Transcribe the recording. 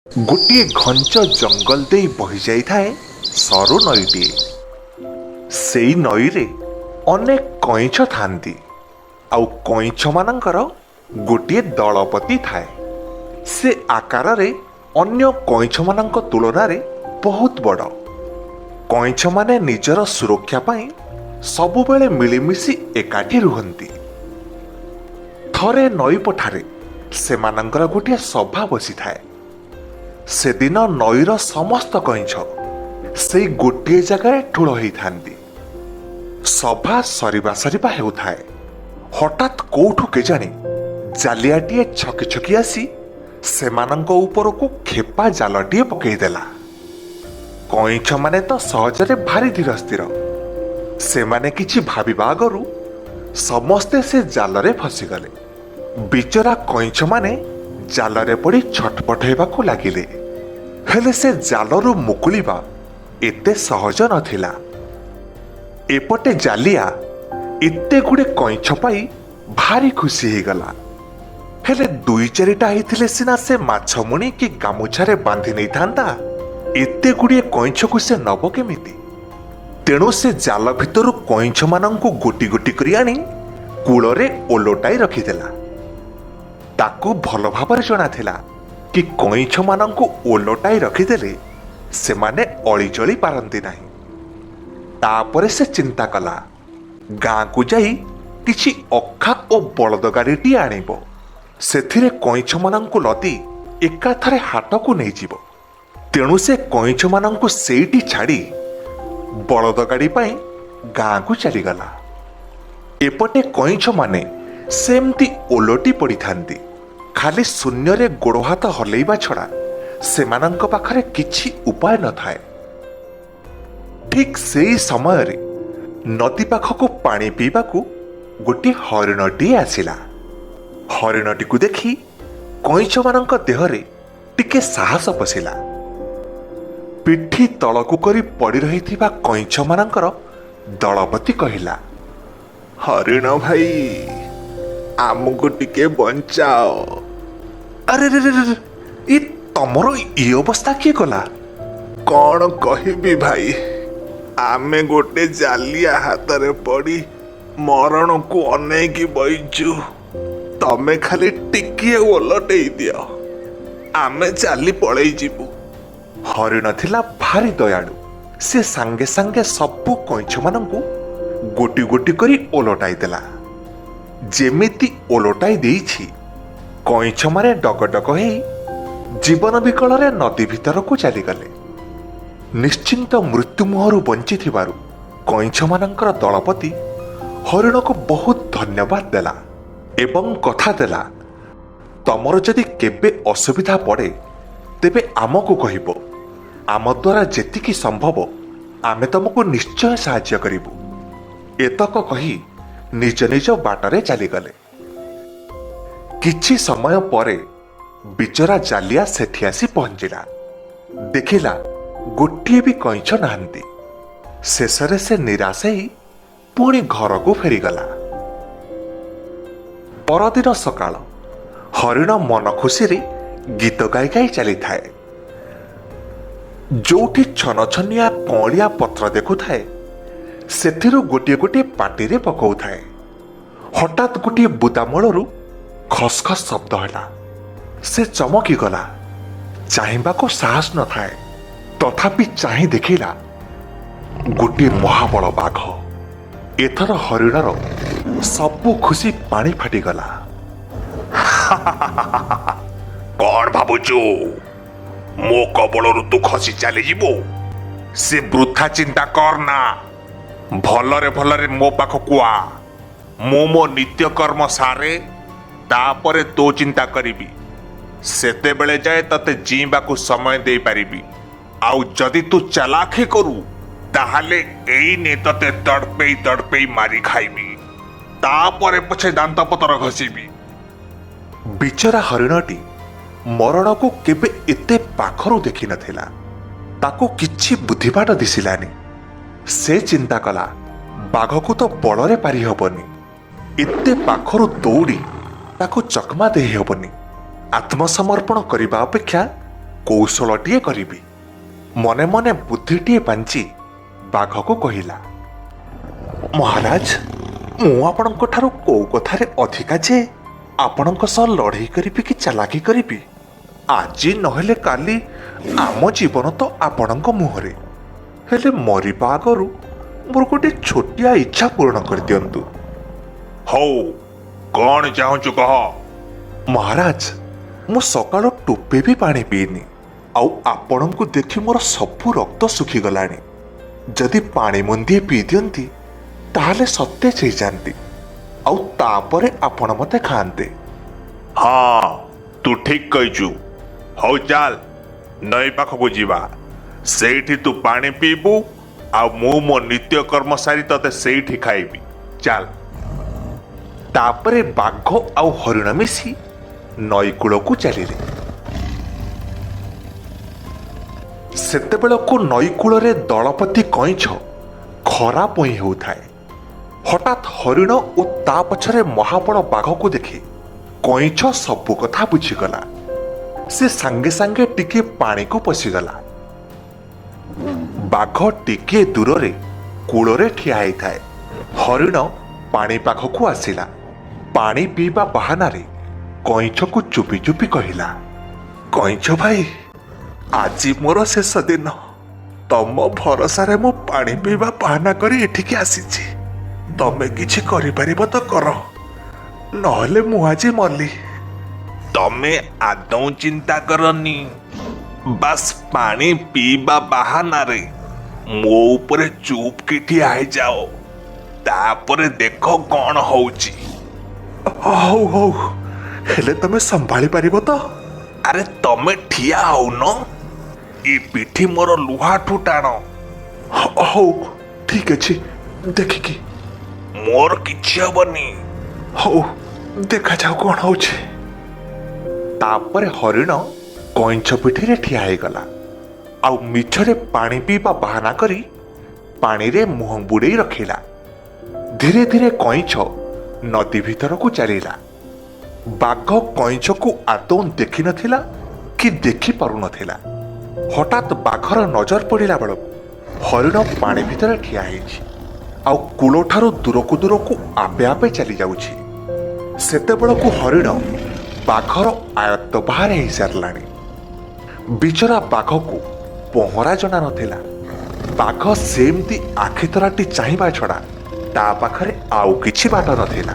ଗୋଟିଏ ଘଞ୍ଚ ଜଙ୍ଗଲ ଦେଇ ବହି ଯାଇଥାଏ ସରୁ ନଈଟିଏ। ସେଇ ନଈରେ ଅନେକ କଇଁଛ ଥାନ୍ତି, ଆଉ କଇଁଛମାନଙ୍କର ଗୋଟିଏ ଦଳପତି ଥାଏ। ସେ ଆକାରରେ ଅନ୍ୟ କଇଁଛମାନଙ୍କ ତୁଳନାରେ ବହୁତ ବଡ଼। କଇଁଛମାନେ ନିଜର ସୁରକ୍ଷା ପାଇଁ ସବୁବେଳେ ମିଳିମିଶି ଏକାଠି ରୁହନ୍ତି। ଥରେ ନଈ ପଠାରେ ସେମାନଙ୍କର ଗୋଟିଏ ସଭା ବସିଥାଏ। ସେଦିନ ନଈର ସମସ୍ତ କଇଁଛ ସେଇ ଗୋଟିଏ ଜାଗାରେ ଠୁଳ ହେଇଥାନ୍ତି। ସଭା ସରିବା ସରିବା ହେଉଥାଏ, ହଠାତ୍ କୋଉଠୁ କେଜାଣି ଜାଲିଆଟିଏ ଛକି ଛକି ଆସି ସେମାନଙ୍କ ଉପରକୁ ଖେପା ଜାଲଟିଏ ପକେଇଦେଲା। କଇଁଛମାନେ ତ ସହଜରେ ଭାରି ଧୀର ସ୍ଥିର। ସେମାନେ କିଛି ଭାବିବା ଆଗରୁ ସମସ୍ତେ ସେ ଜାଲରେ ଫସିଗଲେ। ବିଚରା କଇଁଛମାନେ ଜାଲରେ ପଡ଼ି ଛଟପଟ ହେବାକୁ ଲାଗିଲେ। ହେଲେ ସେ ଜାଲରୁ ମୁକୁଳିବା ଏତେ ସହଜ ନଥିଲା। ଏପଟେ ଜାଲିଆ ଏତେ ଗୁଡ଼େ କଇଁଛ ପାଇ ଭାରି ଖୁସି ହେଇଗଲା। ହେଲେ ଦୁଇ ଚାରିଟା ହେଇଥିଲେ ସିନା ସେ ମାଛ ମୁଣି କି ଗାମୁଛାରେ ବାନ୍ଧି ନେଇଥାନ୍ତା। ଏତେ ଗୁଡ଼ିଏ କଇଁଛକୁ ସେ ନବ କେମିତି? ତେଣୁ ସେ ଜାଲ ଭିତରୁ କଇଁଛମାନଙ୍କୁ ଗୋଟି ଗୋଟି କରି ଆଣି କୂଳରେ ଓଲଟାଇ ରଖିଦେଲା। ତାକୁ ଭଲ ଭାବରେ ଜଣାଥିଲା କି କଇଁଛମାନଙ୍କୁ ଓଲଟାଇ ରଖିଦେଲେ ସେମାନେ ଅଳିଚଳି ପାରନ୍ତି ନାହିଁ। ତାପରେ ସେ ଚିନ୍ତା କଲା, ଗାଁକୁ ଯାଇ କିଛି ଅଖା ଓ ବଳଦ ଗାଡ଼ିଟିଏ ଆଣିବ। ସେଥିରେ କଇଁଛମାନଙ୍କୁ ଲଦି ଏକାଥରେ ହାଟକୁ ନେଇଯିବ। ତେଣୁ ସେ କଇଁଛମାନଙ୍କୁ ସେଇଠି ଛାଡ଼ି ବଳଦ ଗାଡ଼ି ପାଇଁ ଗାଁକୁ ଚାଲିଗଲା। ଏପଟେ କଇଁଛମାନେ ସେମିତି ଓଲଟି ପଡ଼ିଥାନ୍ତି। ଖାଲି ଶୂନ୍ୟରେ ଗୋଡ଼ ହାତ ହଲେଇବା ଛଡ଼ା ସେମାନଙ୍କ ପାଖରେ କିଛି ଉପାୟ ନଥାଏ। ଠିକ୍ ସେଇ ସମୟରେ ନଦୀ ପାଖକୁ ପାଣି ପିଇବାକୁ ଗୋଟିଏ ହରିଣଟିଏ ଆସିଲା। ହରିଣଟିକୁ ଦେଖି କଇଁଛମାନଙ୍କ ଦେହରେ ଟିକେ ସାହସ ପଶିଲା। ପିଠି ତଳକୁ କରି ପଡ଼ି ରହିଥିବା କଇଁଛମାନଙ୍କର ଦଳପତି କହିଲା, ହରିଣ ଭାଇ, ଆମକୁ ଟିକେ ବଞ୍ଚାଅ। ଆରେ ରେ ରେ ରେ, ଏ ତମର ଏ ଅବସ୍ଥା କିଏ କଲା? କ'ଣ କହିବି ଭାଇ, ଆମେ ଗୋଟେ ଜାଲିଆ ହାତରେ ପଡ଼ି ମରଣକୁ ଅନେଇକି ବଇଛୁ। ତମେ ଖାଲି ଟିକିଏ ଓଲଟେଇ ଦିଅ, ଆମେ ଚାଲି ପଳେଇ ଯିବୁ। ହରିଣ ଥିଲା ଭାରି ଦୟାଳୁ। ସେ ସାଙ୍ଗେ ସାଙ୍ଗେ ସବୁ କଇଁଛମାନଙ୍କୁ ଗୋଟି ଗୋଟି କରି ଓଲଟାଇ ଦେଲା। ଯେମିତି ଓଲଟାଇ ଦେଇଛି, କଇଁଛମାନେ ଡଗଡଗ ହେଇ ଜୀବନ ବିକଳରେ ନଦୀ ଭିତରକୁ ଚାଲିଗଲେ। ନିଶ୍ଚିନ୍ତ ମୃତ୍ୟୁ ମୁହଁରୁ ବଞ୍ଚିଥିବାରୁ କଇଁଛମାନଙ୍କର ଦଳପତି ହରିଣକୁ ବହୁତ ଧନ୍ୟବାଦ ଦେଲା ଏବଂ କଥା ଦେଲା, ତମର ଯଦି କେବେ ଅସୁବିଧା ପଡ଼େ ତେବେ ଆମକୁ କହିବ। ଆମ ଦ୍ୱାରା ଯେତିକି ସମ୍ଭବ ଆମେ ତମକୁ ନିଶ୍ଚୟ ସାହାଯ୍ୟ କରିବୁ। ଏତକ କହି ନିଜ ନିଜ ବାଟରେ ଚାଲିଗଲେ। କିଛି ସମୟ ପରେ ବିଚରା ଜାଲିଆ ସେଠି ଆସି ପହଞ୍ଚିଲା। ଦେଖିଲା ଗୋଟିଏ ବି କଇଁଛ ନାହାନ୍ତି। ଶେଷରେ ସେ ନିରାଶ ହେଇ ପୁଣି ଘରକୁ ଫେରିଗଲା। ପରଦିନ ସକାଳ। ହରିଣ ମନ ଖୁସିରେ ଗୀତ ଗାଇ ଗାଇ ଚାଲିଥାଏ। ଯୋଉଠି ଛନଛନିଆ କଅଁଳିଆ ପତ୍ର ଦେଖୁଥାଏ, ସେଥିରୁ ଗୋଟିଏ ଗୋଟିଏ ପାଟିରେ ପକଉଥାଏ। ହଠାତ୍ ଗୋଟିଏ ବୁଦାମୂଳରୁ ଖସ୍ ଖସ୍ ଶବ୍ଦ ହେଲା। ସେ ଚମକି ଗଲା। ଚାହିଁବାକୁ ସାହସ ନଥାଏ, ତଥାପି ଚାହିଁ ଦେଖିଲା ଗୋଟିଏ ମହାବଳ ବାଘ। ଏଥର ହରିଣର ସବୁ ଖୁସି ପାଣି ଫାଟିଗଲା। କ'ଣ ଭାବୁଛୁ, ମୋ କବଳରୁ ତୁ ଖସି ଚାଲିଯିବୁ? ସେ ବୃଥା ଚିନ୍ତା କର ନା। ଭଲରେ ଭଲରେ ମୋ ପାଖକୁ ଆ। ମୁଁ ମୋ ନିତ୍ୟକର୍ମ ସାରେ, ତାପରେ ତୋ ଚିନ୍ତା କରିବି। ସେତେବେଳେ ଯାଏ ତତେ ଜିଇଁବାକୁ ସମୟ ଦେଇପାରିବି। ଆଉ ଯଦି ତୁ ଚାଲାଖି କରୁ, ତାହେଲେ ଏଇନେ ତତେ ତଡ଼ପେଇ ତଡ଼ପେଇ ମାରି ଖାଇବି, ତାପରେ ପଛେ ଦାନ୍ତ ପତର ଘଷିବି। ବିଚରା ହରିଣଟି ମରଣକୁ କେବେ ଏତେ ପାଖରୁ ଦେଖିନଥିଲା। ତାକୁ କିଛି ବୁଦ୍ଧିବାଟ ଦିଶିଲାନି। ସେ ଚିନ୍ତା କଲା, ବାଘକୁ ତ ବଳରେ ପାରି ହବନି, ଏତେ ପାଖରୁ ଦୌଡ଼ି ତାକୁ ଚକମା ଦେଇ ହେବନି। ଆତ୍ମସମର୍ପଣ କରିବା ଅପେକ୍ଷା କୌଶଳଟିଏ କରିବି। ମନେ ମନେ ବୁଦ୍ଧିଟିଏ ପାଞ୍ଚି ବାଘକୁ କହିଲା, ମହାରାଜ, ମୁଁ ଆପଣଙ୍କ ଠାରୁ କୋଉ କଥାରେ ଅଧିକା ଯେ ଆପଣଙ୍କ ସହ ଲଢ଼େଇ କରିବି କି ଚାଲାକି କରିବି? ଆଜି ନହେଲେ କାଲି ଆମ ଜୀବନ ତ ଆପଣଙ୍କ ମୁହଁରେ। ହେଲେ ମରିବା ଆଗରୁ ମୋର ଗୋଟେ ଛୋଟିଆ ଇଚ୍ଛା ପୂରଣ କରିଦିଅନ୍ତୁ। ହଉ, କଣ ଚାହୁଁଛୁ କହ। ମହାରାଜ, ମୁଁ ସକାଳୁ ଟୋପେ ବି ପାଣି ପିଇନି, ଆଉ ଆପଣଙ୍କୁ ଦେଖି ମୋର ସବୁ ରକ୍ତ ଶୁଖିଗଲାଣି। ଯଦି ପାଣି ମୁନ୍ଦିଏ ପିଇ ଦିଅନ୍ତି ତାହେଲେ ସତେଜ ହେଇଯାନ୍ତି, ଆଉ ତାପରେ ଆପଣ ମୋତେ ଖାଆନ୍ତେ। ହଁ, ତୁ ଠିକ କହିଛୁ। ହଉ ଚାଲ, ନଈ ପାଖକୁ ଯିବା। ସେଇଠି ତୁ ପାଣି ପିଇବୁ ଆଉ ମୁଁ ମୋ ନିତ୍ୟ କର୍ମ ସାରି ତତେ ସେଇଠି ଖାଇବି। ଚାଲ। ତାପରେ ବାଘ ଆଉ ହରିଣ ମିଶି ନଈ କୂଳକୁ ଚାଲିଲେ। ସେତେବେଳକୁ ନଈ କୂଳରେ ଦଳପତି କଇଁଛ ଖରା ପୋଇଁ ହେଉଥାଏ। ହଠାତ୍ ହରିଣ ଓ ତା ପଛରେ ମହାବଳ ବାଘକୁ ଦେଖି କଇଁଛ ସବୁ କଥା ବୁଝିଗଲା। ସେ ସାଙ୍ଗେ ସାଙ୍ଗେ ଟିକିଏ ପାଣିକୁ ପଶିଗଲା। ବାଘ ଟିକିଏ ଦୂରରେ କୂଳରେ ଠିଆ ହେଇଥାଏ। ହରିଣ ପାଣି ପାଖକୁ ଆସିଲା। ପାଣି ପିଇବା ବାହାନାରେ କଇଁଛକୁ ଚୁପି ଚୁପି କହିଲା, କଇଁଛ ଭାଇ, ଆଜି ମୋର ଶେଷ ଦିନ। ତମ ଭରସାରେ ମୁଁ ପାଣି ପିଇବା ବାହାନା କରି ଏଠିକି ଆସିଛି। ତମେ କିଛି କରିପାରିବ ତ କର, ନହେଲେ ମୁଁ ଆଜି ମଲି। ତମେ ଆଦୌ ଚିନ୍ତା କରନି। ବାସ୍ ପାଣି ପିଇବା ବାହାନାରେ ମୋ ଉପରେ ଚୁପ୍ କି ଠିଆ ହେଇଯାଅ, ତାପରେ ଦେଖ କଣ ହଉଛି। ହଉ ହଉ, ହେଲେ ତମେ ସମ୍ଭାଳି ପାରିବ ତ? ଆରେ ତମେ ଠିଆ ହଉନ, ଏ ପିଠି ମୋର ଲୁହାଠୁ ଟାଣ। ହଉ ଠିକ ଅଛି, ଦେଖିକି। ମୋର କିଛି ହବନି। ହଉ, ଦେଖାଯାଉ କଣ ହଉଛି। ତାପରେ ହରିଣ କଇଁଛ ପିଠିରେ ଠିଆ ହେଇଗଲା ଆଉ ମିଛରେ ପାଣି ପିଇବା ବାହାନା କରି ପାଣିରେ ମୁହଁ ବୁଡ଼େଇ ରଖିଲା। ଧୀରେ ଧୀରେ କଇଁଛ ନଦୀ ଭିତରକୁ ଚାଲିଲା। ବାଘ କଇଁଛକୁ ଆଦୌ ଦେଖିନଥିଲା କି ଦେଖି ପାରୁନଥିଲା। ହଠାତ୍ ବାଘର ନଜର ପଡ଼ିଲା ବେଳକୁ ହରିଣ ପାଣି ଭିତରେ ଠିଆ ହେଇଛି ଆଉ କୂଳଠାରୁ ଦୂରକୁ ଦୂରକୁ ଆପେ ଆପେ ଚାଲି ଯାଉଛି। ସେତେବେଳକୁ ହରିଣ ବାଘର ଆୟତ୍ତ ବାହାରେ ହେଇସାରିଲାଣି। ବିଚରା ବାଘକୁ ପହଁରା ଜଣା ନଥିଲା। ବାଘ ସେମିତି ଆଖି ତରାଟି ଚାହିଁବା ଛଡ଼ା ତା ପାଖରେ ଆଉ କିଛି ବାଟ ନଥିଲା।